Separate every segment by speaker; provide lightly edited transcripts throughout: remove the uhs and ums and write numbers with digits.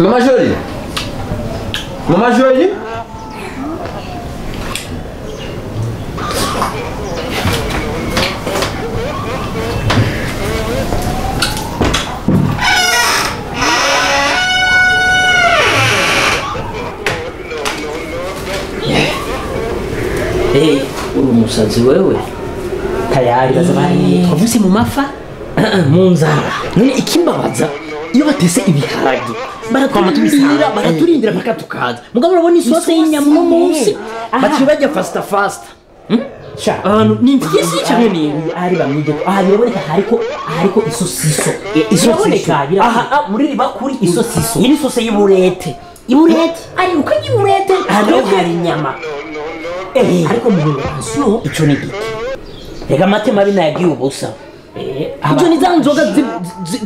Speaker 1: Mama Jolie. Mama Jolie.
Speaker 2: Hey, uri umusazi wewe
Speaker 3: tayari bazabari
Speaker 2: twavuse mu mafa mu nzara none ikimbabaza iyo batese ibiharage baraturindira mpaka tukaza mugabo urabona isose y'inyama uno munsi baciye bajya fasta fasta abantu ni imfyisi canke ni
Speaker 3: ari bamwige ko aha biraboneka hariko isosiso
Speaker 2: isosiboneka aha muri ribakuri isosiso iyi ni isose y'iburete iburete ari uko iburete hariho hari inyama ariko muhungu attention ico ni giki reka amate mabi nayagiye ubusa ico ni za nzoga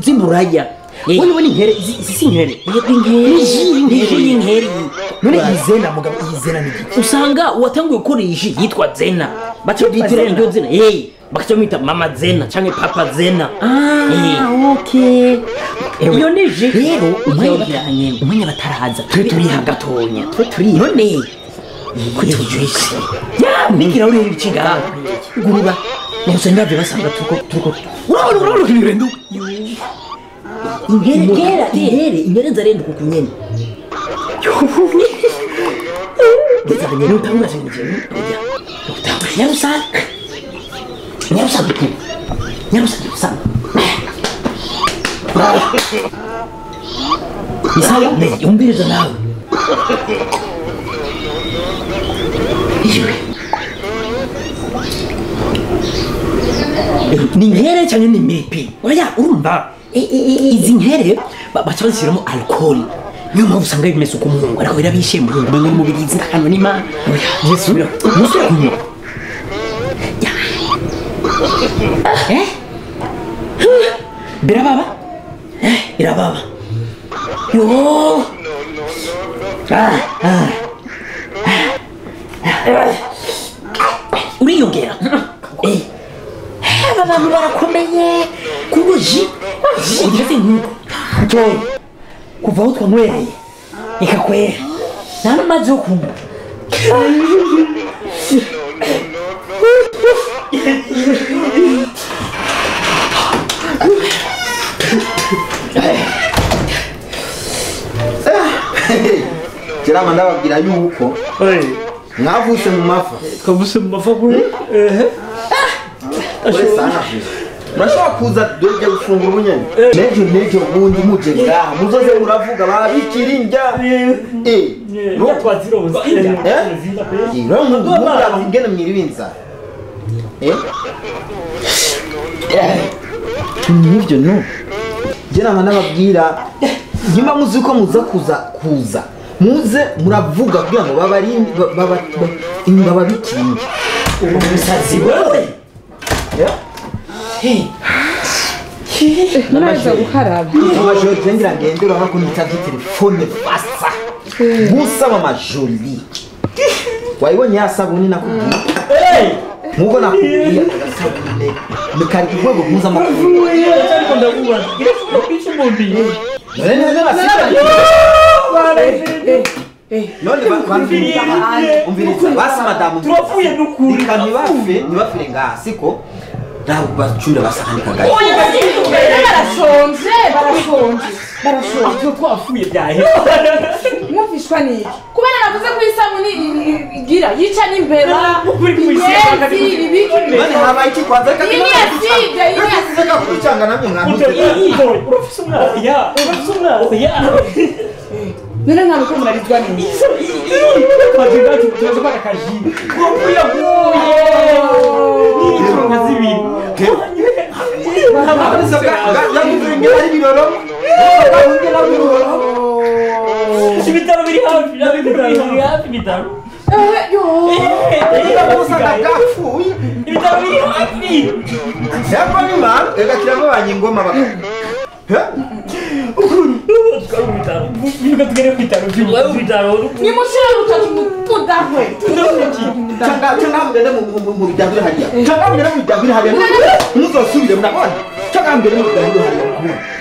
Speaker 2: z'imburaya wowe ubona inkere si inkere ni ji y'inkere
Speaker 4: none izena mugabo izena ni giki
Speaker 2: usanga uwatanguye gukora iyi ji yitwa Zena baca bitira iryo zina bakaca bamwita mama Zena canke papa Zena.
Speaker 3: Okay
Speaker 2: iyo ni ji
Speaker 3: rero umwanya bataraza
Speaker 2: twe turiha gatonya
Speaker 3: twe turiha
Speaker 2: none kutujwisi ya nigira uri ibicinga guruba nyose ndavye basanga tuko urabona kibirenduka
Speaker 3: inkere kera inkere zarenduka kunyene
Speaker 2: ndazanye n'utangura sinje oya nyarusa nyarusa nyarusa isawa ne umbiriza nawe ni inkere cyangwa ni miripi oya urumva izi nkere baca bazishyiramo alcohol niyo mpamvu usanga bimeze uko umuhungu ariko birabishe muhungu umengo n'umubirizi akantu n'imana
Speaker 4: Yesu
Speaker 2: musubira kunywa birababa birababa yo uriyongera aba bantu barakomeye kuko ji ugeze nk'uko kuva aho twanywereye ikakwera nta n'amazi yo kunywa
Speaker 1: Kirama ndababwira yuko mwavutse mu mafa
Speaker 5: twavutse mu mafa kuri
Speaker 1: murashobora kuza dore gufungura ubunyene nejo ubundi muje ngaha muzoze muravuga babikira indya muraba ingene mwiriwe inzara nivyo no je nama nababwira nyuma muzi ko muza kuza muze muravuga kugira ngo bababikire indya
Speaker 2: umusazi wewe
Speaker 6: naraza gukaraba
Speaker 1: Mama Jolie ngira ngende urabona ko nitavye telefone fasa gusa Mama Jolie wayibonye ya sabuni nakubwiye nkuko nakubwiye agasabune ni kari ku rwego mpuzamakungu none umviriza basi madamu
Speaker 5: turapfuye n'ukuri
Speaker 1: reka ntibafire ngaha siko ntabwo bacurira basahani kagari
Speaker 6: barashonje barashonje barashonje
Speaker 5: twapfuye byahe
Speaker 6: mwumvishwa n'iki kubera navuze ko isabuni igira yica n'imbeba inyenzi ibiki
Speaker 1: none habaye iki kwanza reka
Speaker 6: iyi ni acide iyi ni acide
Speaker 1: reka kuducanga namwe mwantuze
Speaker 5: urafise umwana oya urafise umwana oya
Speaker 6: none nta nuko murarizwa n'iki
Speaker 5: twaje kwaka kaji twapfuye n'ibituro zibiri ibitaro biri hafi ibitaro biri hafi ibitaro ibitaro biri hafi
Speaker 6: nimushire urutoki mudahwe
Speaker 1: muzosubire murabona cyangwa mbere mu bidahiro hariya